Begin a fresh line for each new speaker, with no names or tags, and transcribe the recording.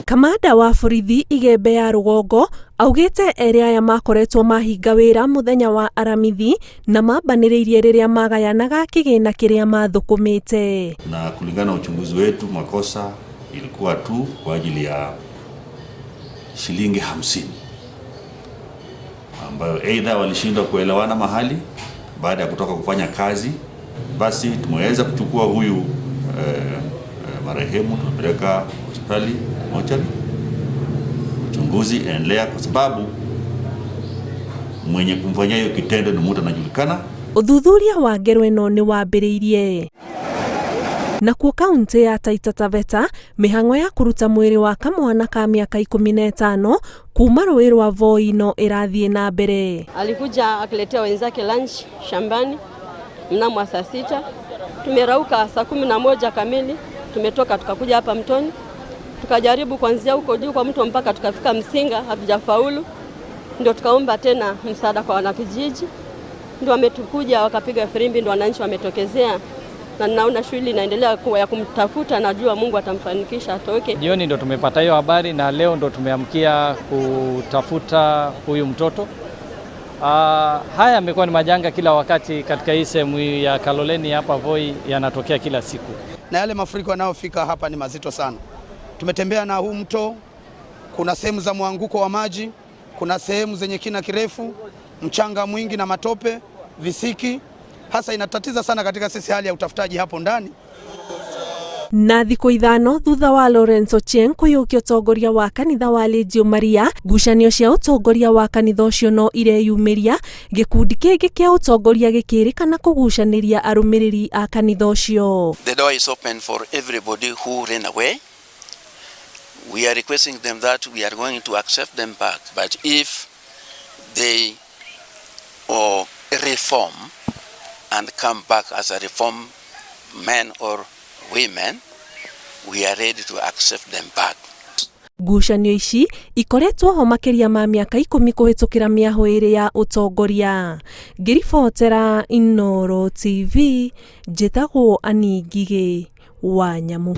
Kamanda wa borithi Igembe ya rũgongo augĩte erĩ aya makoretwo mahinga wĩra mũthenya wa aramithi na mambanĩrĩirie rĩrĩa magayanaga kĩgĩna kĩrĩa mathũkũmĩte.
Na kulingana na uchunguzi wetu, makosa ilikuwa tu kwa ajili ya shilingi 50 ambayo aidha walishindwa kuelewana mahali baada ya kutoka kufanya kazi, basi tumeweza kuchukua huyu marehemu tumepeleka hospitali mochari. Uchunguzi endelea kwa sababu mwenye kumfanyia hiyo kitendo ni mtu anajulikana.
Ũthuthuria wa ngero ĩno nĩ wambĩrĩirie. Nakuo kaunti ya Taita Taveta, mĩhang'o ya kũruta mwĩrĩ wa kamwana ka mĩaka 15 kuma rũĩ rwa Voi no ĩrathiĩ na mbere.
Alikuja akiletea wenzake lunch shambani mnamo wa saa 6. Tumerauka saa 11 kamili, tumetoka tukakuja hapa mtoni, tukajaribu kuanzia huko juu kwa mto mpaka tukafika Msinga, hatujafaulu. Ndio tukaomba tena msaada kwa wanakijiji, ndio wametukuja wakapiga firimbi, ndio wananchi wametokezea, na ninaona shughuli inaendelea kuwa ya kumtafuta, najua Mungu atamfanikisha atoke.
Jioni ndo tumepata hiyo habari na leo ndo tumeamkia kutafuta huyu mtoto. Haya yamekuwa ni majanga kila wakati katika hii sehemu ya Kaloleni hapa Voi, yanatokea kila siku.
Na yale mafuriko yanayofika hapa ni mazito sana. Tumetembea na huu mto, kuna sehemu za mwanguko wa maji, kuna sehemu zenye kina kirefu, mchanga mwingi na matope, visiki. Hasa inatatiza sana katika sisi hali ya utafutaji hapo ndani.
Na thikũ 5 thutha wa Lawrence Ochieng kũiyũkia ũtongoria wa kanitha wa Legio Maria, ngucanio cia ũtongoria wa kanitha ũcio no ireyumĩria, gĩkundi kĩngĩ kĩa ũtongoria gĩkĩrĩkana kũgucanĩria arũmĩrĩri a kanitha ũcio.
The door is open for everybody who ran away. We are requesting them that we are going to accept them back. But if they or reform and come back as a reform men or women, we are ready to accept them back.
Ngucanio ici ikoretwo ho makĩria ma mĩaka 10 kũhĩtũkĩra mĩahũ ĩrĩ ya ũtongoria. Ngĩribotera Inooro TV, njĩtagwo Annie Ngigĩ wa Nyamu.